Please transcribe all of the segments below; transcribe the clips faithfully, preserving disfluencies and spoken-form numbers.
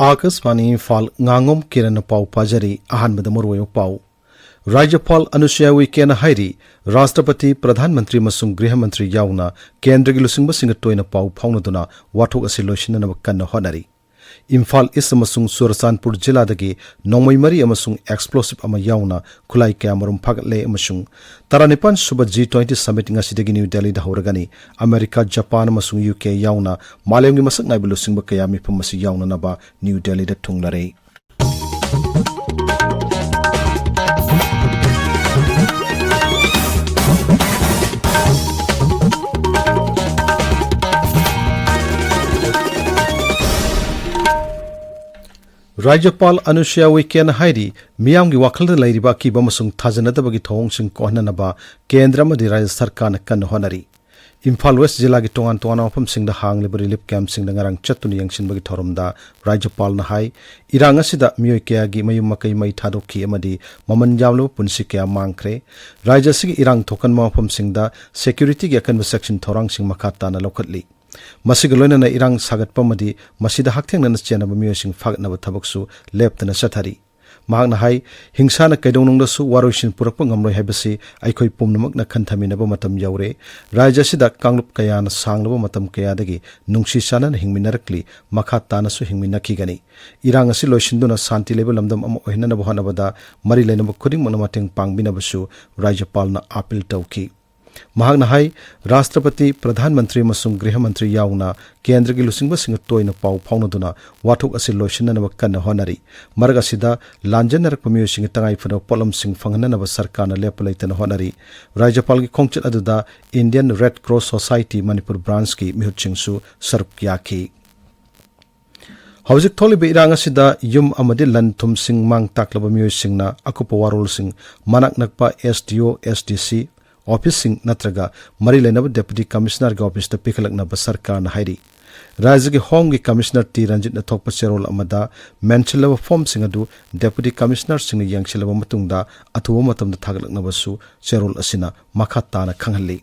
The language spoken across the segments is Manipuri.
ꯑꯥꯀꯥꯁꯕꯥꯅꯤ ꯏꯝꯐꯥꯜ, ꯉꯥꯉꯣꯝ ꯀꯤꯔꯟꯅ ꯄꯥꯎ ꯄꯥꯖꯔꯤ꯫ ꯑꯍꯥꯟꯕꯗ ꯃꯔꯨꯑꯣꯏꯕ ꯄꯥꯎ꯫ ꯔꯥꯖ꯭ꯌꯄꯥꯜ ꯑꯅꯨꯁꯨꯌꯥ ꯎꯏꯀꯦꯅ ꯍꯥꯏꯔꯤ, ꯔꯥꯁꯇ꯭ꯔꯄꯇꯤ, ꯄ꯭ꯔꯙꯥꯟ ꯃꯟꯇ꯭ꯔꯤ ꯑꯃꯁꯨꯡ ꯒ꯭ꯔꯤꯍ ꯃꯟꯇ꯭ꯔꯤ ꯌꯥꯎꯅ ꯀꯦꯟꯗ꯭ꯔꯒꯤ ꯂꯨꯆꯤꯡꯕꯁꯤꯡꯒ ꯇꯣꯏꯅ ꯄꯥꯎ ꯐꯥꯎꯅꯗꯨꯅ ꯋꯥꯊꯣꯛ ꯑꯁꯤ ꯂꯣꯏꯁꯤꯟꯅꯅꯕ ꯀꯟꯅ ꯍꯣꯠꯅꯔꯤ꯫ ꯏꯝꯐꯥꯜ ꯏꯁ꯭ꯠ ꯑꯃꯁꯨꯡ ꯆꯨꯔꯆꯥꯟꯄꯨꯔ ꯖꯤꯂꯥꯗꯒꯤ ꯅꯣꯡꯃꯩ ꯃꯔꯤ ꯑꯃꯁꯨꯡ ꯑꯦꯛꯁꯄ꯭ꯂꯣꯁꯤꯚ ꯑꯃ ꯌꯥꯎꯅ ꯈꯨꯠꯂꯥꯏ ꯀꯌꯥꯃꯔꯨꯝ ꯐꯥꯒꯠꯂꯦ ꯑꯃꯁꯨꯡ ꯇꯔꯥꯅꯤꯄꯥꯟ ꯁꯨꯕ ꯖꯤ ꯇ꯭ꯋꯦꯟꯇꯤ ꯁꯃꯤꯠ ꯉꯁꯤꯗꯒꯤ ꯅ꯭ꯌꯨ ꯗꯦꯜꯂꯤꯗ ꯍꯧꯔꯒꯅꯤ꯫ ꯑꯃꯦꯔꯤꯀꯥ, ꯖꯄꯥꯟ ꯑꯃꯁꯨꯡ ꯌꯨ ꯀꯦ ꯌꯥꯎꯅ ꯃꯥꯂꯦꯝꯒꯤ ꯃꯁꯛ ꯅꯥꯏꯕ ꯂꯨꯆꯤꯡꯕ ꯀꯌꯥ ꯃꯤꯐꯝ ꯑꯁꯤ ꯌꯥꯎꯅꯅꯕ ꯅ꯭ꯌꯨ ꯗꯦꯜꯂꯤꯗ ꯊꯨꯡꯂꯔꯦ꯫ ꯔꯥꯖ꯭ꯌꯄꯥꯜ ꯑꯅꯨꯁꯨꯌꯥ ꯎꯏꯀꯦꯅ ꯍꯥꯏꯔꯤ, ꯃꯤꯌꯥꯝꯒꯤ ꯋꯥꯈꯜꯗ ꯂꯩꯔꯤꯕ ꯑꯀꯤꯕ ꯑꯃꯁꯨꯡ ꯊꯥꯖꯅꯗꯕꯒꯤ ꯊꯧꯑꯣꯡꯁꯤꯡ ꯀꯣꯛꯍꯟꯅꯅꯕ ꯀꯦꯟꯗ꯭ꯔ ꯑꯃꯗꯤ ꯔꯥꯖ꯭ꯌ ꯁꯔꯀꯥꯔꯅ ꯀꯟꯅ ꯍꯣꯠꯅꯔꯤ꯫ ꯏꯝꯐꯥꯜ ꯋꯦꯁ꯭ꯠ ꯖꯤꯂꯥꯒꯤ ꯇꯣꯉꯥꯟ ꯇꯣꯉꯥꯟꯕ ꯃꯐꯝꯁꯤꯡꯗ ꯍꯥꯡꯂꯤꯕ ꯔꯤꯂꯤꯐ ꯀꯦꯝꯞꯁꯤꯡꯗ ꯉꯔꯥꯡ ꯆꯠꯇꯨꯅ ꯌꯦꯡꯁꯤꯟꯕꯒꯤ ꯊꯧꯔꯝꯗ ꯔꯥꯖ꯭ꯌꯄꯥꯜꯅ ꯍꯥꯏ, ꯏꯔꯥꯡ ꯑꯁꯤꯗ ꯃꯤꯑꯣꯏ ꯀꯌꯥꯒꯤ ꯃꯌꯨꯝ ꯃꯀꯩ ꯃꯩ ꯊꯥꯗꯣꯛꯈꯤ ꯑꯃꯗꯤ ꯃꯃꯜ ꯌꯥꯝꯂꯕ ꯄꯨꯟꯁꯤ ꯀꯌꯥ ꯃꯥꯡꯈ꯭ꯔꯦ꯫ ꯔꯥꯖ꯭ꯌ ꯑꯁꯤꯒꯤ ꯏꯔꯥꯡ ꯊꯣꯛꯍꯟꯕ ꯃꯐꯝꯁꯤꯡꯗ ꯁꯦꯀ꯭ꯌꯨꯔꯤꯇꯤꯒꯤ ꯑꯀꯟꯕ ꯆꯦꯛꯁꯤꯟ ꯊꯧꯔꯥꯡꯁꯤꯡ ꯃꯈꯥ ꯇꯥꯅ ꯂꯧꯈꯠꯂꯤ꯫ ꯃꯁꯤꯒ ꯂꯣꯏꯅꯅ ꯏꯔꯥꯡ ꯁꯥꯒꯠꯄ ꯑꯃꯗꯤ ꯃꯁꯤꯗ ꯍꯛꯊꯦꯡꯅꯅ ꯆꯦꯟꯅꯕ ꯃꯤꯑꯣꯏꯁꯤꯡ ꯐꯥꯒꯠꯅꯕ ꯊꯕꯛꯁꯨ ꯂꯦꯞꯇꯅ ꯆꯠꯊꯔꯤ꯫ ꯃꯍꯥꯛꯅ ꯍꯥꯏ, ꯍꯤꯡꯁꯥꯅ ꯀꯩꯗꯧꯅꯨꯡꯗꯁꯨ ꯋꯥꯔꯣꯏꯁꯤꯟ ꯄꯨꯔꯛꯄ ꯉꯝꯂꯣꯏ ꯍꯥꯏꯕꯁꯤ ꯑꯩꯈꯣꯏ ꯄꯨꯝꯅꯃꯛꯅ ꯈꯟꯊꯃꯤꯟꯅꯕ ꯃꯇꯝ ꯌꯧꯔꯦ꯫ ꯔꯥꯖ꯭ꯌ ꯑꯁꯤꯗ ꯀꯥꯡꯂꯨꯞ ꯀꯌꯥꯅ ꯁꯥꯡꯂꯕ ꯃꯇꯝ ꯀꯌꯥꯗꯒꯤ ꯅꯨꯡꯁꯤ ꯆꯥꯟꯅꯅ ꯍꯤꯡꯃꯤꯟꯅꯔꯛꯂꯤ, ꯃꯈꯥ ꯇꯥꯅꯁꯨ ꯍꯤꯡꯃꯤꯟꯅꯈꯤꯒꯅꯤ꯫ ꯏꯔꯥꯡ ꯑꯁꯤ ꯂꯣꯏꯁꯤꯟꯗꯨꯅ ꯁꯥꯟꯇꯤ ꯂꯩꯕ ꯂꯝꯗꯝ ꯑꯃ ꯑꯣꯏꯍꯟꯅꯅꯕ ꯍꯣꯠꯅꯕꯗ ꯃꯔꯤ ꯂꯩꯅꯕ ꯈꯨꯗꯤꯡꯃꯛꯅ ꯃꯇꯦꯡ ꯄꯥꯡꯕꯤꯅꯕꯁꯨ ꯔꯥꯖ꯭ꯌꯄꯥꯜꯅ ꯑꯥꯄꯤꯜ ꯇꯧꯈꯤ꯫ ꯃꯍꯥꯛꯅ ꯍꯥꯏ, ꯔꯥꯁꯇ꯭ꯔꯄꯇꯤ, ꯄ꯭ꯔꯙꯥꯟ ꯃꯟꯇ꯭ꯔꯤ ꯑꯃꯁꯨꯡ ꯒ꯭ꯔꯤꯍ ꯃꯟꯇ꯭ꯔꯤ ꯌꯥꯎꯅ ꯀꯦꯟꯗ꯭ꯔꯒꯤ ꯂꯨꯆꯤꯡꯕꯁꯤꯡꯒ ꯇꯣꯏꯅ ꯄꯥꯎ ꯐꯥꯎꯅꯗꯨꯅ ꯋꯥꯊꯣꯛ ꯑꯁꯤ ꯂꯣꯏꯁꯤꯟꯅꯅꯕ ꯀꯟꯅ ꯍꯣꯠꯅꯔꯤ꯫ ꯃꯔꯛ ꯑꯁꯤꯗ ꯂꯥꯟꯖꯦꯟꯅꯔꯛꯄ ꯃꯤꯑꯣꯏꯁꯤꯡꯒꯤ ꯇꯉꯥꯏꯐꯗꯕ ꯄꯣꯠꯂꯝꯁꯤꯡ ꯐꯪꯍꯟꯅꯅꯕ ꯁꯔꯀꯥꯔꯅ ꯂꯦꯞꯄ ꯂꯩꯇꯅ ꯍꯣꯠꯅꯔꯤ꯫ ꯔꯥꯖ꯭ꯌꯄꯥꯜꯒꯤ ꯈꯣꯡꯆꯠ ꯑꯗꯨꯗ Indian red cross society Manipur ꯕ꯭ꯔꯥꯟꯆꯀꯤ ꯃꯤꯍꯨꯠꯁꯤꯡꯁꯨ ꯁꯔꯨꯛ ꯌꯥꯈꯤ꯫ ꯍꯧꯖꯤꯛ ꯊꯣꯛꯂꯤꯕ ꯏꯔꯥꯡ ꯑꯁꯤꯗ ꯌꯨꯝ ꯑꯃꯗꯤ ꯂꯟ ꯊꯨꯝꯁꯤꯡ ꯃꯥꯡ ꯇꯥꯛꯂꯕ ꯃꯤꯑꯣꯏꯁꯤꯡꯅ ꯑꯀꯨꯞꯄ ꯋꯥꯔꯣꯜꯁꯤꯡ ꯃꯅꯥꯛ ꯅꯛꯄ ꯑꯦꯁ ꯗꯤ ꯑꯣ, ꯑꯦꯁ ꯗꯤ ꯁꯤ ꯑꯣꯐꯤꯁꯁꯤꯡ ꯅꯠꯇ꯭ꯔꯒ ꯃꯔꯤ ꯂꯩꯅꯕ ꯗꯦꯄꯨꯇꯤ ꯀꯃꯤꯁꯅꯔꯒꯤ ꯑꯣꯐꯤꯁꯇ ꯄꯤꯈꯠꯂꯛꯅꯕ ꯁꯔꯀꯥꯔꯅ ꯍꯥꯏꯔꯤ꯫ ꯔꯥꯖ꯭ꯌꯒꯤ ꯍꯣꯝꯒꯤ ꯀꯃꯤꯁꯅꯔ ꯇꯤ ꯔꯟꯖꯤꯠꯅ ꯊꯣꯛꯄ ꯆꯦꯔꯣꯜ ꯑꯃꯗ ꯃꯦꯟꯁꯤꯜꯂꯕ ꯐꯣꯔꯝꯁꯤꯡ ꯑꯗꯨ ꯗꯦꯄꯨꯇꯤ ꯀꯃꯤꯁꯅꯔꯁꯤꯡꯅ ꯌꯦꯡꯁꯤꯜꯂꯕ ꯃꯇꯨꯡꯗ ꯑꯊꯨꯕ ꯃꯇꯝꯗ ꯊꯥꯒꯠꯂꯛꯅꯕꯁꯨ ꯆꯦꯔꯣꯜ ꯑꯁꯤꯅ ꯃꯈꯥ ꯇꯥꯅ ꯈꯪꯍꯜꯂꯤ꯫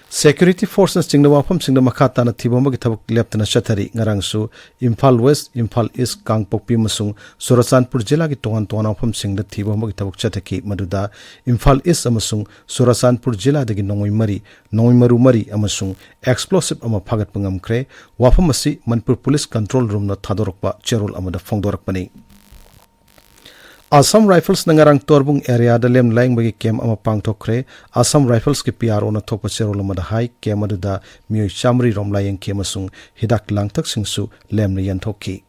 ꯁꯦꯀ꯭ꯌꯨꯔꯤꯇꯤ ꯐꯣꯔꯁꯅ ꯆꯤꯡꯅꯕ ꯃꯐꯝꯁꯤꯡꯗ ꯃꯈꯥ ꯇꯥꯅ ꯊꯤꯕ ꯍꯨꯝꯕꯒꯤ ꯊꯕꯛ ꯂꯦꯞꯇꯅ ꯆꯠꯊꯔꯤ꯫ ꯉꯔꯥꯡꯁꯨ ꯏꯝꯐꯥꯜ ꯋꯦꯁ, ꯏꯝꯐꯥꯜ ꯏꯁ, ꯀꯥꯡꯄꯣꯛꯄꯤ ꯑꯃꯁꯨꯡ ꯆꯨꯔꯆꯥꯟꯄꯨꯔ ꯖꯤꯂꯥꯒꯤ ꯇꯣꯉꯥꯟ ꯇꯣꯉꯥꯟꯕ ꯃꯐꯝꯁꯤꯡꯗ ꯊꯤꯕ ꯍꯨꯝꯕꯒꯤ ꯊꯕꯛ ꯆꯠꯊꯈꯤ, ꯃꯗꯨꯗ ꯏꯝꯐꯥꯜ ꯏꯁ ꯑꯃꯁꯨꯡ ꯆꯨꯔꯆꯥꯟꯄꯨꯔ ꯖꯤꯂꯥꯗꯒꯤ ꯅꯣꯡꯃꯩ ꯃꯔꯤ, ꯅꯣꯡꯃꯩ ꯃꯔꯨ ꯃꯔꯤ ꯑꯃꯁꯨꯡ ꯑꯦꯛꯁꯄ꯭ꯂꯣꯁꯤꯚ ꯑꯃ ꯐꯥꯒꯠꯄ ꯉꯝꯈ꯭ꯔꯦ꯫ ꯋꯥꯐꯝ ꯑꯁꯤ ꯃꯅꯤꯄꯨꯔ ꯄꯨꯂꯤꯁ ꯀꯟꯇ꯭ꯔꯣꯜ ꯔꯨꯝꯅ ꯊꯥꯗꯣꯔꯛꯄ ꯆꯦꯔꯣꯜ ꯑꯃꯗ ꯐꯣꯡꯗꯣꯔꯛꯄꯅꯤ꯫ ꯑꯁꯥꯝ ꯔꯥꯏꯐꯜꯁꯅ ꯉꯔꯥꯡ ꯇꯣꯔꯕꯨꯡ ꯑꯦꯔꯤꯌꯥꯗ ꯂꯦꯝ ꯂꯥꯌꯦꯡꯕꯒꯤ ꯀꯦꯝꯞ ꯑꯃ ꯄꯥꯡꯊꯣꯛꯈ꯭ꯔꯦ꯫ ꯑꯁꯥꯝ ꯔꯥꯏꯐꯜꯁꯀꯤ ꯄꯤ ꯑꯥꯔ ꯑꯣꯅ ꯊꯣꯛꯄ ꯆꯦꯔꯣꯜ ꯑꯃꯗ ꯍꯥꯏ, ꯀꯦꯝꯞ ꯑꯗꯨꯗ ꯃꯤꯑꯣꯏ ꯆꯥꯃꯔꯤ ꯔꯣꯝ ꯂꯥꯌꯦꯡꯈꯤ ꯑꯃꯁꯨꯡ ꯍꯤꯗꯥꯛ ꯂꯥꯡꯊꯛꯁꯤꯡꯁꯨ ꯂꯦꯝꯅ ꯌꯦꯟꯊꯣꯛꯈꯤ꯫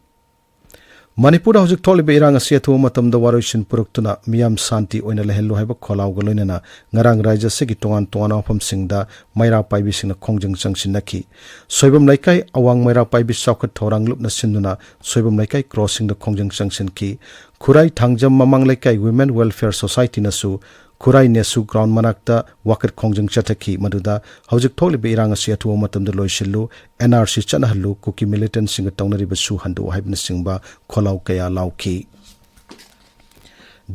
ꯃꯅꯤꯄꯨꯔꯗ ꯍꯧꯖꯤꯛ ꯊꯣꯛꯂꯤꯕ ꯏꯔꯥꯡ ꯑꯁꯤ ꯑꯊꯨꯕ ꯃꯇꯝꯗ ꯋꯥꯔꯣꯏꯁꯤꯟ ꯄꯨꯔꯛꯇꯨꯅ ꯃꯤꯌꯥꯝ ꯁꯥꯟꯇꯤ ꯑꯣꯏꯅ ꯂꯩꯍꯜꯂꯨ ꯍꯥꯏꯕ ꯈꯣꯜꯂꯥꯎꯒ ꯂꯣꯏꯅꯅ ꯉꯔꯥꯡ ꯔꯥꯖ꯭ꯌ ꯑꯁꯤꯒꯤ ꯇꯣꯉꯥꯟ ꯇꯣꯉꯥꯟꯕ ꯃꯐꯝꯁꯤꯡꯗ ꯃꯩꯔꯥ ꯄꯥꯏꯕꯤꯁꯤꯡꯅ ꯈꯣꯡꯖꯪ ꯆꯪꯁꯤꯟꯅꯈꯤ꯫ ꯁꯣꯏꯕꯝ ꯂꯩꯀꯥꯏ ꯑꯋꯥꯡ ꯃꯩꯔꯥ ꯄꯥꯏꯕꯤ ꯆꯥꯎꯈꯠ ꯊꯧꯔꯥꯡ ꯂꯨꯞꯅ ꯁꯤꯟꯗꯨꯅ ꯁꯣꯏꯕꯝ ꯂꯩꯀꯥꯏ ꯀ꯭ꯔꯣꯁꯤꯡꯗ ꯈꯣꯡꯖꯪ ꯆꯪꯁꯤꯟꯈꯤ꯫ ꯈꯨꯔꯥꯏ ꯊꯥꯡꯖꯝ ꯃꯃꯥꯡ ꯂꯩꯀꯥꯏ ꯋꯤꯃꯦꯟ ꯋꯦꯜꯐꯤꯌꯔ ꯁꯣꯁꯥꯏꯇꯤꯅꯁꯨ ꯈꯨꯔꯥꯏ ꯅꯦꯁꯨ ꯒ꯭ꯔꯥꯎꯟ ꯃꯅꯥꯛꯇ ꯋꯥꯀꯠ ꯈꯣꯡꯖꯪ ꯆꯠꯊꯈꯤ, ꯃꯗꯨꯗ ꯍꯧꯖꯤꯛ ꯊꯣꯛꯂꯤꯕ ꯏꯔꯥꯡ ꯑꯁꯤ ꯑꯊꯨꯕ ꯃꯇꯝꯗ ꯂꯣꯏꯁꯤꯜꯂꯨ, ꯑꯦꯟ ꯑꯥꯔ ꯁꯤ ꯆꯠꯅꯍꯜꯂꯨ, ꯀꯨꯀꯤ ꯃꯤꯂꯤꯇꯦꯟꯠꯁꯤꯡꯒ ꯇꯧꯅꯔꯤꯕ ꯁꯨ ꯍꯟꯗꯣꯛꯎ ꯍꯥꯏꯕꯅꯆꯤꯡꯕ ꯈꯣꯜꯂꯥꯎ ꯀꯌꯥ ꯂꯥꯎꯈꯤ꯫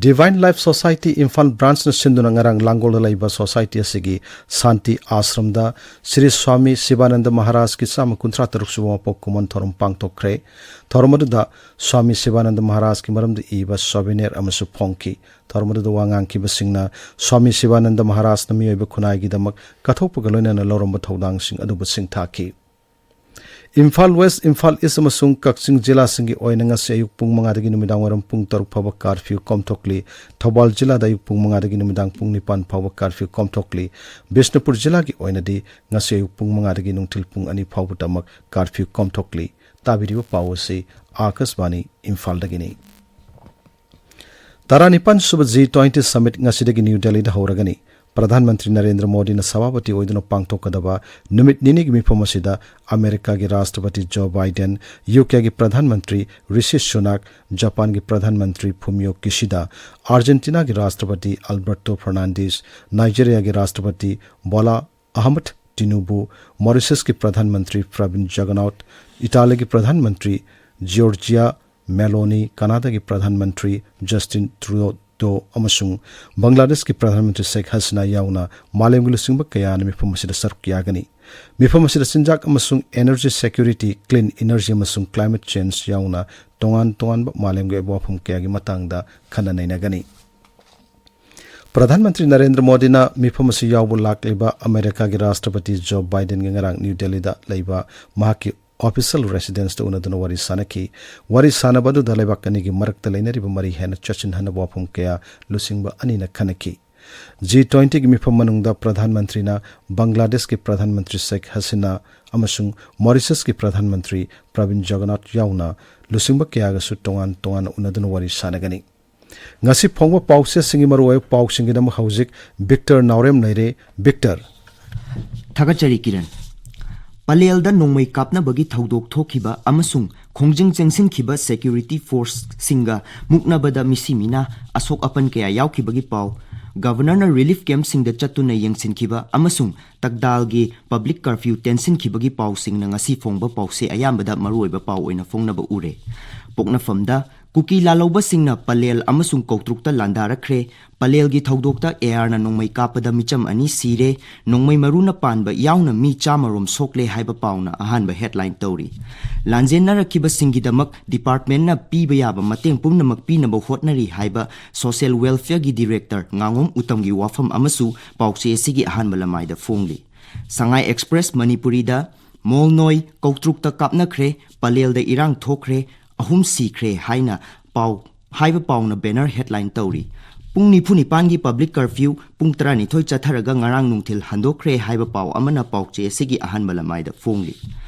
ꯗꯤꯚꯥꯏꯟ ꯂꯥꯏꯐ ꯁꯣꯁꯥꯏꯇꯤ ꯏꯝꯐꯥꯜ ꯕ꯭ꯔꯥꯟꯆꯅ ꯁꯤꯟꯗꯨꯅ ꯉꯔꯥꯡ ꯂꯥꯡꯒꯣꯜꯗ ꯂꯩꯕ ꯁꯣꯁꯥꯏꯇꯤ ꯑꯁꯤꯒꯤ ꯁꯥꯟꯇꯤ ꯑꯥꯁ꯭ꯔꯝꯗ ꯁ꯭ꯔꯤ ꯁ꯭ꯋꯥꯃꯤ ꯁꯤꯕꯥꯅꯟꯗ ꯃꯍꯥꯔꯥꯖꯀꯤ ꯆꯥꯝꯃ ꯀꯨꯟꯊ꯭ꯔꯥ ꯇꯔꯨꯛ ꯁꯨꯕ ꯃꯄꯣꯛ ꯀꯨꯝꯑꯣꯟ ꯊꯧꯔꯝ ꯄꯥꯡꯊꯣꯛꯈ꯭ꯔꯦ꯫ ꯊꯧꯔꯝ ꯑꯗꯨꯗ ꯁ꯭ꯋꯥꯃꯤ ꯁꯤꯕꯥꯅꯟꯗ ꯃꯍꯥꯔꯥꯖꯀꯤ ꯃꯔꯝꯗ ꯏꯕ ꯁꯣꯚꯦꯅꯤꯌꯔ ꯑꯃꯁꯨ ꯐꯣꯡꯈꯤ꯫ ꯊꯧꯔꯝ ꯑꯗꯨꯗ ꯋꯥ ꯉꯥꯡꯈꯤꯕꯁꯤꯡꯅ ꯁ꯭ꯋꯥꯃꯤ ꯁꯤꯕꯥꯅꯟꯗ ꯃꯍꯥꯔꯥꯖꯅ ꯃꯤꯑꯣꯏꯕ ꯈꯨꯟꯅꯥꯏꯒꯤꯗꯃꯛ ꯀꯠꯊꯣꯛꯄꯒ ꯂꯣꯏꯅꯅ ꯂꯧꯔꯝꯕ ꯊꯧꯗꯥꯡꯁꯤꯡ ꯑꯗꯨꯕꯨ ꯁꯤꯡꯊꯥꯈꯤ꯫ ꯏꯝꯐꯥꯜ ꯋꯦꯁ, ꯏꯝꯐꯥꯜ ꯏꯁ ꯑꯃꯁꯨꯡ ꯀꯛꯆꯤꯡ ꯖꯤꯂꯥꯁꯤꯡꯒꯤ ꯑꯣꯏꯅ ꯉꯁꯤ ꯑꯌꯨꯛ ꯄꯨꯡ ꯃꯉꯥꯗꯒꯤ ꯅꯨꯃꯤꯗꯥꯡ ꯋꯥꯏꯔꯝ ꯄꯨꯡ ꯇꯔꯨꯛ ꯐꯥꯎꯕ ꯀꯥꯔꯐ꯭ꯌꯨ ꯀꯣꯝꯊꯣꯛꯂꯤ꯫ ꯊꯧꯕꯥꯜ ꯖꯤꯂꯥꯗ ꯑꯌꯨꯛ ꯄꯨꯡ ꯃꯉꯥꯗꯒꯤ ꯅꯨꯃꯤꯗꯥꯡ ꯄꯨꯡ ꯅꯤꯄꯥꯟ ꯐꯥꯎꯕ ꯀꯥꯔꯐ꯭ꯌꯨ ꯀꯣꯝꯊꯣꯛꯂꯤ꯫ ꯕꯤꯁꯅꯨꯄꯨꯔ ꯖꯤꯂꯥꯒꯤ ꯑꯣꯏꯅꯗꯤ ꯉꯁꯤ ꯑꯌꯨꯛ ꯄꯨꯡ ꯃꯉꯥꯗꯒꯤ ꯅꯨꯡꯊꯤꯜ ꯄꯨꯡ ꯑꯅꯤ ꯐꯥꯎꯕꯗꯃꯛ ꯀꯥꯔꯐ꯭ꯌꯨ ꯀꯣꯝꯊꯣꯛꯂꯤ꯫ ꯇꯥꯕꯤꯔꯤꯕ ꯄꯥꯎ ꯑꯁꯤ ꯑꯥꯀꯥꯁꯕꯥꯅꯤ ꯏꯝꯐꯥꯜꯗꯒꯤꯅꯤ꯫ ꯇꯔꯥꯅꯤꯄꯥꯟ ꯁꯨꯕ ꯖꯤ ꯇ꯭ꯋꯦꯟꯇꯤ ꯁꯃꯤꯠ ꯉꯁꯤꯗꯒꯤ ꯅ꯭ꯌꯨ ꯗꯦꯜꯂꯤꯗ ꯍꯧꯔꯒꯅꯤ꯫ ꯄ꯭ꯔꯙꯥꯟ ꯃꯟꯇ꯭ꯔꯤ ꯅꯔꯦꯟꯗ꯭ꯔ ꯃꯣꯗꯤꯅ ꯁꯚꯥꯄꯇꯤ ꯑꯣꯏꯗꯨꯅ ꯄꯥꯡꯊꯣꯛꯀꯗꯕ ꯅꯨꯃꯤꯠ ꯅꯤꯅꯤꯒꯤ ꯃꯤꯐꯝ ꯑꯁꯤꯗ ꯑꯃꯦꯔꯤꯀꯥꯒꯤ ꯔꯥꯁꯇ꯭ꯔꯄꯇꯤ ꯖꯣ ꯕꯥꯏꯗꯦꯟ, ꯌꯨ ꯀꯦꯒꯤ ꯄ꯭ꯔꯙꯥꯟ ꯃꯟꯇ꯭ꯔꯤ ꯔꯤꯁꯤ ꯁꯨꯅꯥꯛ, ꯖꯄꯥꯟꯒꯤ ꯄ꯭ꯔꯙꯥꯟ ꯃꯟꯇ꯭ꯔꯤ ꯐꯨꯃꯤꯑꯣ ꯀꯤꯁꯤꯗꯥ, ꯑꯥꯔꯖꯦꯟꯇꯤꯅꯥꯒꯤ ꯔꯥꯁꯇ꯭ꯔꯄꯇꯤ ꯑꯜꯕꯔꯇꯣ ꯐꯔꯅꯥꯟꯗꯤꯁ, ꯅꯥꯏꯖꯦꯔꯤꯌꯥꯒꯤ ꯔꯥꯁꯇ꯭ꯔꯄꯇꯤ ꯕꯣꯂꯥ ꯑꯍꯃꯗ ꯇꯤꯅꯨꯕꯨ, ꯃꯣꯔꯤꯁꯁꯀꯤ ꯄ꯭ꯔꯙꯥꯟ ꯃꯟꯇ꯭ꯔꯤ ꯄ꯭ꯔꯕꯤꯟ ꯖꯒꯅꯥꯎꯠ, ꯏꯇꯥꯂꯤꯒꯤ ꯄ꯭ꯔꯙꯥꯟ ꯃꯟꯇ꯭ꯔꯤ ꯖꯤꯌꯣꯔꯖꯤꯌꯥ ꯃꯦꯂꯣꯅꯤ, ꯀꯅꯥꯗꯥꯒꯤ ꯄ꯭ꯔꯙꯥꯟ ꯃꯟꯇ꯭ꯔꯤ ꯖꯁꯇꯤꯟ ꯇ꯭ꯔꯨꯗꯣ, ꯖꯣ ꯑꯃꯁꯨꯡ ꯕꯪꯒ꯭ꯂꯥꯗꯦꯁꯀꯤ ꯄ꯭ꯔꯙꯥꯟ ꯃꯟꯇ꯭ꯔꯤ ꯁꯦꯈ ꯍꯁꯤꯅꯥ ꯌꯥꯎꯅ ꯃꯥꯂꯦꯝꯒꯤ ꯂꯨꯆꯤꯡꯕ ꯀꯌꯥꯅ ꯃꯤꯐꯝ ꯑꯁꯤꯗ ꯁꯔꯨꯛ ꯌꯥꯒꯅꯤ꯫ ꯃꯤꯐꯝ ꯑꯁꯤꯗ ꯆꯤꯟꯖꯥꯛ ꯑꯃꯁꯨꯡ energy security, clean energy ꯑꯃꯁꯨꯡ climate change ꯌꯥꯎꯅ ꯇꯣꯉꯥꯟ ꯇꯣꯉꯥꯟꯕ ꯃꯥꯂꯦꯝꯒꯤ ꯑꯣꯏꯕ ꯋꯥꯐꯝ ꯀꯌꯥꯒꯤ ꯃꯇꯥꯡꯗ ꯈꯟꯅ ꯅꯩꯅꯒꯅꯤ꯫ ꯄ꯭ꯔꯙꯥꯟ ꯃꯟꯇ꯭ꯔꯤ ꯅꯔꯦꯟꯗ꯭ꯔ ꯃꯣꯗꯤꯅ ꯃꯤꯐꯝ ꯑꯁꯤ ꯌꯥꯎꯕ ꯂꯥꯛꯂꯤꯕ ꯑꯃꯦꯔꯤꯀꯥꯒꯤ ꯔꯥꯁꯇ꯭ꯔꯄꯇꯤ ꯖꯣ ꯕꯥꯏꯗꯦꯟꯒ ꯉꯔꯥꯡ ꯅ꯭ꯌꯨ ꯗꯦꯜꯂꯤꯗ ꯂꯩꯕ ꯃꯍꯥꯛꯀꯤ official residenceꯇ ꯎꯅꯗꯨꯅ ꯋꯥꯔꯤ ꯁꯥꯅꯈꯤ꯫ ꯋꯥꯔꯤ ꯁꯥꯅꯕ ꯑꯗꯨꯗ ꯂꯩꯕꯥꯛ ꯑꯅꯤꯒꯤ ꯃꯔꯛꯇ ꯂꯩꯅꯔꯤꯕ ꯃꯔꯤ ꯍꯦꯟꯅ ꯆꯦꯠꯁꯤꯟꯍꯟꯅꯕ ꯋꯥꯐꯝ ꯀꯌꯥ ꯂꯨꯆꯤꯡꯕ ꯑꯅꯤꯅ ꯈꯟꯅꯈꯤ꯫ G twentyꯒꯤ ꯃꯤꯐꯝ ꯃꯅꯨꯡꯗ ꯄ꯭ꯔꯙꯥꯟ ꯃꯟꯇ꯭ꯔꯤꯅ ꯕꯪꯒ꯭ꯂꯥꯗꯦꯁꯀꯤ ꯄ꯭ꯔꯙꯥꯟ ꯃꯟꯇ꯭ꯔꯤ ꯁꯦꯈ ꯍꯁꯤꯅꯥ ꯑꯃꯁꯨꯡ ꯃꯣꯔꯤꯁꯁꯀꯤ ꯄ꯭ꯔꯙꯥꯟ ꯃꯟꯇ꯭ꯔꯤ ꯄ꯭ꯔꯕꯤꯟ ꯖꯒꯟꯅꯥꯊ ꯌꯥꯎꯅ ꯂꯨꯆꯤꯡꯕ ꯀꯌꯥꯒꯁꯨ ꯇꯣꯉꯥꯟ ꯇꯣꯉꯥꯟꯅ ꯎꯅꯗꯨꯅ ꯋꯥꯔꯤ ꯁꯥꯅꯒꯅꯤ꯫ ꯉꯁꯤ ꯐꯣꯡꯕ ꯄꯥꯎꯆꯦꯁꯤꯡꯒꯤ ꯃꯔꯨꯑꯣꯏꯕ ꯄꯥꯎꯁꯤꯡꯒꯤꯗꯃꯛ ꯍꯧꯖꯤꯛ ꯕꯤꯛꯇꯔ ꯅꯥꯎꯔꯦꯝ ꯂꯩꯔꯦ꯫ ꯕꯤꯛꯇꯔ꯫ ꯊꯥꯒꯠꯆꯔꯤ ꯀꯤꯔꯟ꯫ ꯄꯂꯦꯜꯗ ꯅꯣꯡꯃꯩ ꯀꯥꯞꯅꯕꯒꯤ ꯊꯧꯗꯣꯛ ꯊꯣꯛꯈꯤꯕ ꯑꯃꯁꯨꯡ ꯈꯣꯡꯖꯪ ꯆꯪꯁꯤꯟꯈꯤꯕ security forceꯁꯤꯡꯒ ꯃꯨꯛꯅꯕꯗ ꯃꯤꯁꯤ ꯃꯤꯅꯥ, ꯑꯁꯣꯛ ꯑꯄꯟ ꯀꯌꯥ ꯌꯥꯎꯈꯤꯕꯒꯤ ꯄꯥꯎ, ꯒꯕꯔꯅꯔꯅ relief campꯁꯤꯡꯗ ꯆꯠꯇꯨꯅ ꯌꯦꯡꯁꯤꯟꯈꯤꯕ ꯑꯃꯁꯨꯡ ꯇꯛꯗꯥꯜꯒꯤ public curfew ꯇꯦꯟꯁꯤꯟꯈꯤꯕꯒꯤ ꯄꯥꯎꯁꯤꯡꯅ ꯉꯁꯤ ꯐꯣꯡꯕ ꯄꯥꯎꯆꯦ ꯑꯌꯥꯝꯕꯗ ꯃꯔꯨꯑꯣꯏꯕ ꯄꯥꯎ ꯑꯣꯏꯅ ꯐꯣꯡꯅꯕ ꯎꯔꯦ꯫ ꯄꯣꯛꯅꯐꯝꯗ ꯀꯨꯀꯤ ꯂꯥꯜꯍꯧꯕꯁꯤꯡꯅ ꯄꯂꯦꯜ ꯑꯃꯁꯨꯡ ꯀꯧꯇ꯭ꯔꯨꯛꯇ ꯂꯥꯟꯗꯥꯔꯛꯈ꯭ꯔꯦ꯫ ꯄꯂꯦꯜꯒꯤ ꯊꯧꯗꯣꯛꯇ ARꯅ ꯅꯣꯡꯃꯩ ꯀꯥꯞꯄꯗ ꯃꯤꯆꯝ ꯑꯅꯤ ꯁꯤꯔꯦ꯫ ꯅꯣꯡꯃꯩ ꯃꯔꯨꯅ ꯄꯥꯟꯕ ꯌꯥꯎꯅ ꯃꯤ ꯆꯥꯝꯃ ꯔꯣꯝ ꯁꯣꯛꯂꯦ ꯍꯥꯏꯕ ꯄꯥꯎꯅ ꯑꯍꯥꯟꯕ headline ꯇꯧꯔꯤ꯫ ꯂꯥꯟꯖꯦꯟꯅꯔꯛꯈꯤꯕꯁꯤꯡꯒꯤꯗꯃꯛ departmentꯅ ꯄꯤꯕ ꯌꯥꯕ ꯃꯇꯦꯡ ꯄꯨꯝꯅꯃꯛ ꯄꯤꯅꯕ ꯍꯣꯠꯅꯔꯤ ꯍꯥꯏꯕ social welfareꯒꯤ director ꯉꯥꯉꯣꯝ ꯎꯇꯝꯒꯤ ꯋꯥꯐꯝ ꯑꯃꯁꯨ ꯄꯥꯎꯆꯦ ꯑꯁꯤꯒꯤ ꯑꯍꯥꯟꯕ ꯂꯃꯥꯏꯗ ꯐꯣꯡꯂꯤ꯫ ꯁꯉꯥꯏ Express ꯃꯅꯤꯄꯨꯔꯤꯗ ꯃꯣꯜꯅꯣꯏ ꯀꯧꯇ꯭ꯔꯨꯛꯇ ꯀꯥꯞꯅꯈ꯭ꯔꯦ, ꯄꯂꯦꯜꯗ ꯏꯔꯥꯡ ꯊꯣꯛꯈ꯭ꯔꯦ, ꯑꯍꯨꯝ ꯁꯤꯈ꯭ꯔꯦ ꯍꯥꯏꯅ ꯄꯥꯎ, ꯍꯥꯏꯕ ꯄꯥꯎꯅ banner headline ꯇꯧꯔꯤ꯫ ꯄꯨꯡ ꯅꯤꯐꯨ ꯅꯤꯄꯥꯟꯒꯤ public curfew ꯄꯨꯡ ꯇꯔꯥꯅꯤꯊꯣꯏ ꯆꯠꯊꯔꯒ ꯉꯔꯥꯡ ꯅꯨꯡꯊꯤꯜ ꯍꯟꯗꯣꯛꯈ꯭ꯔꯦ ꯍꯥꯏꯕ ꯄꯥꯎ ꯑꯃꯅ ꯄꯥꯎꯆꯦ ꯑꯁꯤꯒꯤ ꯑꯍꯥꯟꯕ ꯂꯃꯥꯏꯗ ꯐꯣꯡꯂꯤ꯫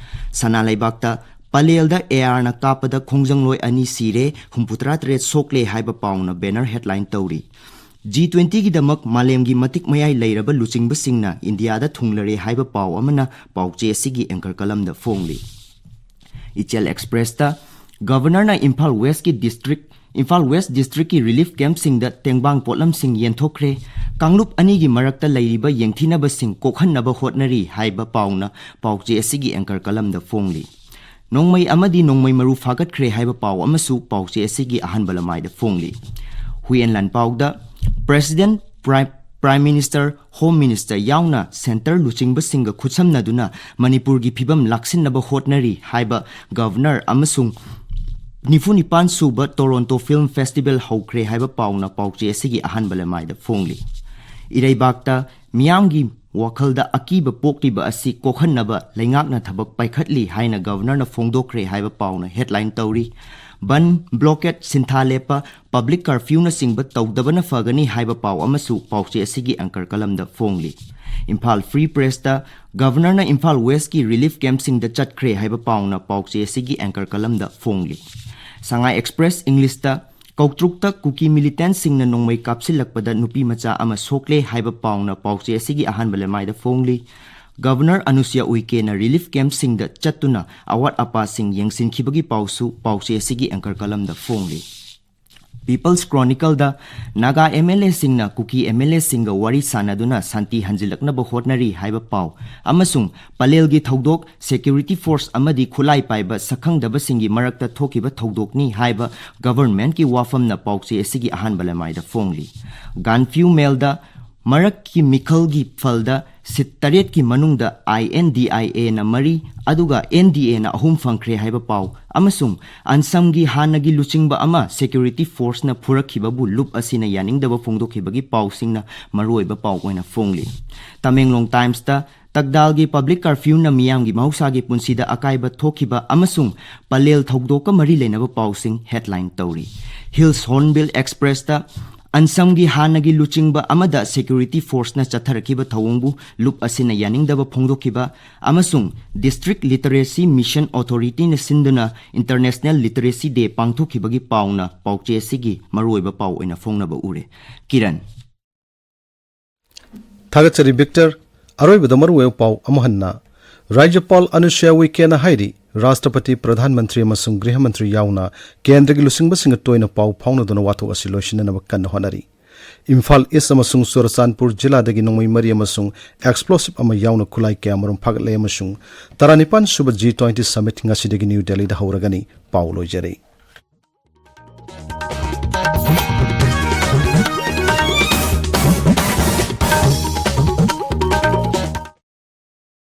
ꯁꯅꯥ ꯂꯩꯕꯥꯛꯇ ꯄꯂꯦꯜꯗ ARꯅ ꯀꯥꯞꯄꯗ ꯈꯣꯡꯖꯪꯂꯣꯏ ꯑꯅꯤ ꯁꯤꯔꯦ, ꯍꯨꯝꯐꯨꯇꯔꯥ ꯇꯔꯦꯠ ꯁꯣꯛꯂꯦ ꯍꯥꯏꯕ ꯄꯥꯎꯅ banner headline ꯇꯧꯔꯤ꯫ G twentyꯒꯤꯗꯃꯛ ꯃꯥꯂꯦꯝꯒꯤ ꯃꯇꯤꯛ ꯃꯌꯥꯏ ꯂꯩꯔꯕ ꯂꯨꯆꯤꯡꯕꯁꯤꯡꯅ ꯏꯟꯗꯤꯌꯥꯗ ꯊꯨꯡꯂꯔꯦ ꯍꯥꯏꯕ ꯄꯥꯎ ꯑꯃꯅ ꯄꯥꯎꯆꯦ ꯑꯁꯤꯒꯤ anchor columnꯗ ꯐꯣꯡꯂꯤ꯫ ꯏꯆꯦꯜ Expressꯇ ꯒꯕꯔꯅꯔꯅ Imphal Westꯀꯤ district, Imphal West districtꯀꯤ relief campꯁꯤꯡꯗ ꯇꯦꯡꯕꯥꯡ ꯄꯣꯠꯂꯝꯁꯤꯡ ꯌꯦꯟꯊꯣꯛꯈ꯭ꯔꯦ꯫ ꯀꯥꯡꯂꯨꯞ ꯑꯅꯤꯒꯤ ꯃꯔꯛꯇ ꯂꯩꯔꯤꯕ ꯌꯦꯡꯊꯤꯅꯕꯁꯤꯡ ꯀꯣꯛꯍꯟꯅꯕ ꯍꯣꯠꯅꯔꯤ ꯍꯥꯏꯕ ꯄꯥꯎꯅ ꯄꯥꯎꯆꯦ ꯑꯁꯤꯒꯤ anchor columnꯗ ꯐꯣꯡꯂꯤ꯫ ꯅꯣꯡꯃꯩ ꯑꯃꯗꯤ ꯅꯣꯡꯃꯩ ꯃꯔꯨ ꯐꯥꯒꯠꯈ꯭ꯔꯦ ꯍꯥꯏꯕ ꯄꯥꯎ ꯑꯃꯁꯨ ꯄꯥꯎꯆꯦ ꯑꯁꯤꯒꯤ ꯑꯍꯥꯟꯕ ꯂꯃꯥꯏꯗ ꯐꯣꯡꯂꯤ꯫ ꯍꯨꯏꯌꯦꯟ ꯂꯥꯟꯄꯥꯎꯗ President, Prime, Prime Minister, Home Minister ꯌꯥꯎꯅ centre ꯂꯨꯆꯤꯡꯕꯁꯤꯡꯒ ꯈꯨꯠꯁꯝꯅꯗꯨꯅ ꯃꯅꯤꯄꯨꯔꯒꯤ ꯐꯤꯕꯝ ꯂꯥꯛꯁꯤꯟꯅꯕ ꯍꯣꯠꯅꯔꯤ ꯍꯥꯏꯕ Governor ꯑꯃꯁꯨꯡ ꯅꯤꯐꯨ ꯅꯤꯄꯥꯟ ꯁꯨꯕ Toronto Film Festival ꯍꯧꯈ꯭ꯔꯦ ꯍꯥꯏꯕ ꯄꯥꯎꯅ ꯄꯥꯎꯆꯦ ꯑꯁꯤꯒꯤ ꯑꯍꯥꯟꯕ ꯂꯃꯥꯏꯗ ꯐꯣꯡꯂꯤ꯫ ꯏꯔꯩꯕꯥꯛꯇ ꯃꯤꯌꯥꯝꯒꯤ ꯋꯥꯈꯜꯗ ꯑꯀꯤꯕ ꯄꯣꯛꯂꯤꯕ ꯑꯁꯤ ꯀꯣꯛꯍꯟꯅꯕ ꯂꯩꯉꯥꯛꯅ ꯊꯕꯛ ꯄꯥꯏꯈꯠꯂꯤ ꯍꯥꯏꯅ Governorꯅ ꯐꯣꯡꯗꯣꯛꯈ꯭ꯔꯦ ꯍꯥꯏꯕ ꯄꯥꯎꯅ headline ꯇꯧꯔꯤ꯫ ꯕꯟ, blockade, ꯁꯤꯟꯊꯥ ꯂꯦꯞꯄ, public curfewꯅꯆꯤꯡꯕ ꯇꯧꯗꯕꯅ ꯐꯒꯅꯤ ꯍꯥꯏꯕ ꯄꯥꯎ ꯑꯃꯁꯨ ꯄꯥꯎꯆꯦ ꯑꯁꯤꯒꯤ anchor columnꯗ ꯐꯣꯡꯂꯤ꯫ Imphal Free Pressꯇ Governorꯅ Imphal Westꯀꯤ relief campꯁꯤꯡꯗ ꯆꯠꯈ꯭ꯔꯦ ꯍꯥꯏꯕ ꯄꯥꯎꯅ ꯄꯥꯎꯆꯦ ꯑꯁꯤꯒꯤ anchor columnꯗ ꯐꯣꯡꯂꯤ꯫ ꯁꯉꯥꯏ Express Englishꯇ ꯀꯧꯇ꯭ꯔꯨꯛꯇ ꯀꯨꯀꯤ militantꯁꯤꯡꯅ ꯅꯣꯡꯃꯩ ꯀꯥꯞꯁꯤꯜꯂꯛꯄꯗ ꯅꯨꯄꯤ ꯃꯆꯥ ꯑꯃ ꯁꯣꯛꯂꯦ ꯍꯥꯏꯕ ꯄꯥꯎꯅ ꯄꯥꯎꯆꯦ ꯑꯁꯤꯒꯤ ꯑꯍꯥꯟꯕ ꯂꯃꯥꯏꯗ ꯐꯣꯡꯂꯤ꯫ Governor ꯑꯅꯨꯁꯨꯌꯥ ꯎꯏꯀꯦꯅ relief campꯁꯤꯡꯗ ꯆꯠꯇꯨꯅ ꯑꯋꯥꯠ ꯑꯄꯥꯁꯤꯡ ꯌꯦꯡꯁꯤꯟꯈꯤꯕꯒꯤ ꯄꯥꯎꯁꯨ ꯄꯥꯎꯆꯦ ꯑꯁꯤꯒꯤ anchor columnꯗ ꯐꯣꯡꯂꯤ꯫ People's Chronicleꯗ ꯅꯥꯒꯥ MLAꯁꯤꯡꯅ ꯀꯨꯀꯤ MLAꯁꯤꯡꯒ ꯋꯥꯔꯤ ꯁꯥꯟꯅꯗꯨꯅ ꯁꯥꯟꯇꯤ ꯍꯟꯖꯤꯜꯂꯛꯅꯕ ꯍꯣꯠꯅꯔꯤ ꯍꯥꯏꯕ ꯄꯥꯎ ꯑꯃꯁꯨꯡ ꯄꯂꯦꯜꯒꯤ ꯊꯧꯗꯣꯛ security force ꯑꯃꯗꯤ ꯈꯨꯠꯂꯥꯏ ꯄꯥꯏꯕ ꯁꯛꯈꯪꯗꯕꯁꯤꯡꯒꯤ ꯃꯔꯛꯇ ꯊꯣꯛꯈꯤꯕ ꯊꯧꯗꯣꯛꯅꯤ ꯍꯥꯏꯕ Governmentꯀꯤ ꯋꯥꯐꯝꯅ ꯄꯥꯎꯆꯦ ꯑꯁꯤꯒꯤ ꯑꯍꯥꯟꯕ ꯂꯃꯥꯏꯗ ꯐꯣꯡꯂꯤ꯫ Gaanphiu Mailꯗ ꯃꯔꯛꯀꯤ ꯃꯤꯈꯜꯒꯤ ꯐꯜꯗ seat ꯇꯔꯦꯠꯀꯤ ꯃꯅꯨꯡꯗ INDIAꯅ ꯃꯔꯤ ꯑꯗꯨꯒ NDAꯅ ꯑꯍꯨꯝ ꯐꯪꯈ꯭ꯔꯦ ꯍꯥꯏꯕ ꯄꯥꯎ ꯑꯃꯁꯨꯡ ꯑꯟꯁꯝꯒꯤ ꯍꯥꯟꯅꯒꯤ ꯂꯨꯆꯤꯡꯕ ꯑꯃ security forceꯅ ꯐꯨꯔꯛꯈꯤꯕꯕꯨ ꯂꯨꯞ ꯑꯁꯤꯅ ꯌꯥꯅꯤꯡꯗꯕ ꯐꯣꯡꯗꯣꯛꯈꯤꯕꯒꯤ ꯄꯥꯎꯁꯤꯡꯅ ꯃꯔꯨꯑꯣꯏꯕ ꯄꯥꯎ ꯑꯣꯏꯅ ꯐꯣꯡꯂꯤ꯫ ꯇꯃꯦꯡꯂꯣꯡ Timesꯇ ꯇꯛꯗꯥꯜꯒꯤ public curfewꯅ ꯃꯤꯌꯥꯝꯒꯤ ꯃꯍꯧꯁꯥꯒꯤ ꯄꯨꯟꯁꯤꯗ ꯑꯀꯥꯏꯕ ꯊꯣꯛꯈꯤꯕ ꯑꯃꯁꯨꯡ ꯄꯂꯦꯜ ꯊꯧꯗꯣꯛꯀ ꯃꯔꯤ ꯂꯩꯅꯕ ꯄꯥꯎꯁꯤꯡ headline ꯇꯧꯔꯤ꯫ Hills Hornbill Expressꯇ ꯑꯟꯁꯝꯒꯤ ꯍꯥꯟꯅꯒꯤ ꯂꯨꯆꯤꯡꯕ ꯑꯃꯗ security forceꯅ ꯆꯠꯊꯔꯛꯈꯤꯕ ꯊꯧꯑꯣꯡꯕꯨ ꯂꯨꯞ ꯑꯁꯤꯅ ꯌꯥꯅꯤꯡꯗꯕ ꯐꯣꯡꯗꯣꯛꯈꯤꯕ ꯑꯃꯁꯨꯡ District Literacy Mission Authorityꯅ ꯁꯤꯟꯗꯨꯅ International Literacy Day ꯄꯥꯡꯊꯣꯛꯈꯤꯕꯒꯤ ꯄꯥꯎꯅ ꯄꯥꯎꯆꯦ ꯑꯁꯤꯒꯤ ꯃꯔꯨꯑꯣꯏꯕ ꯄꯥꯎ ꯑꯣꯏꯅ ꯐꯣꯡꯅꯕ ꯎꯔꯦ꯫ ꯀꯤꯔꯟ꯫ ꯊꯥꯒꯠꯆꯔꯤ ꯕꯤꯛꯇꯔ꯫ ꯑꯔꯣꯏꯕꯗ ꯃꯔꯨꯑꯣꯏꯕ ꯄꯥꯎ ꯑꯃꯨꯛ ꯍꯟꯅ꯫ ꯔꯥꯖ꯭ꯌꯄꯥꯜ ꯑꯅꯨꯁꯨꯌꯥ ꯎꯏꯀꯦꯅ ꯍꯥꯏꯔꯤ, ꯔꯥꯁꯇ꯭ꯔꯄꯇꯤ, ꯄ꯭ꯔꯙꯥꯟ ꯃꯟꯇ꯭ꯔꯤ ꯑꯃꯁꯨꯡ ꯒ꯭ꯔꯤꯍ ꯃꯟꯇ꯭ꯔꯤ ꯌꯥꯎꯅ ꯀꯦꯟꯗ꯭ꯔꯒꯤ ꯂꯨꯆꯤꯡꯕꯁꯤꯡꯒ ꯇꯣꯏꯅ ꯄꯥꯎ ꯐꯥꯎꯅꯗꯨꯅ ꯋꯥꯊꯣꯛ ꯑꯁꯤ ꯂꯣꯏꯁꯤꯟꯅꯅꯕ ꯀꯟꯅ ꯍꯣꯠꯅꯔꯤ꯫ ꯏꯝꯐꯥꯜ ꯏꯁ ꯑꯃꯁꯨꯡ ꯆꯨꯔꯆꯥꯟꯄꯨꯔ ꯖꯤꯂꯥꯗꯒꯤ ꯅꯣꯡꯃꯩ ꯃꯔꯤ ꯑꯃꯁꯨꯡ explosive ꯑꯃ ꯌꯥꯎꯅ ꯈꯨꯠꯂꯥꯏ ꯀꯌꯥꯃꯔꯨꯝ ꯐꯥꯒꯠꯂꯦ ꯑꯃꯁꯨꯡ ꯇꯔꯥꯅꯤꯄꯥꯟ ꯁꯨꯕ G twenty summit ꯉꯁꯤꯗꯒꯤ ꯅ꯭ꯌꯨ ꯗꯦꯜꯂꯤꯗ ꯍꯧꯔꯒꯅꯤ꯫ ꯄꯥꯎ ꯂꯣꯏꯖꯔꯦ꯫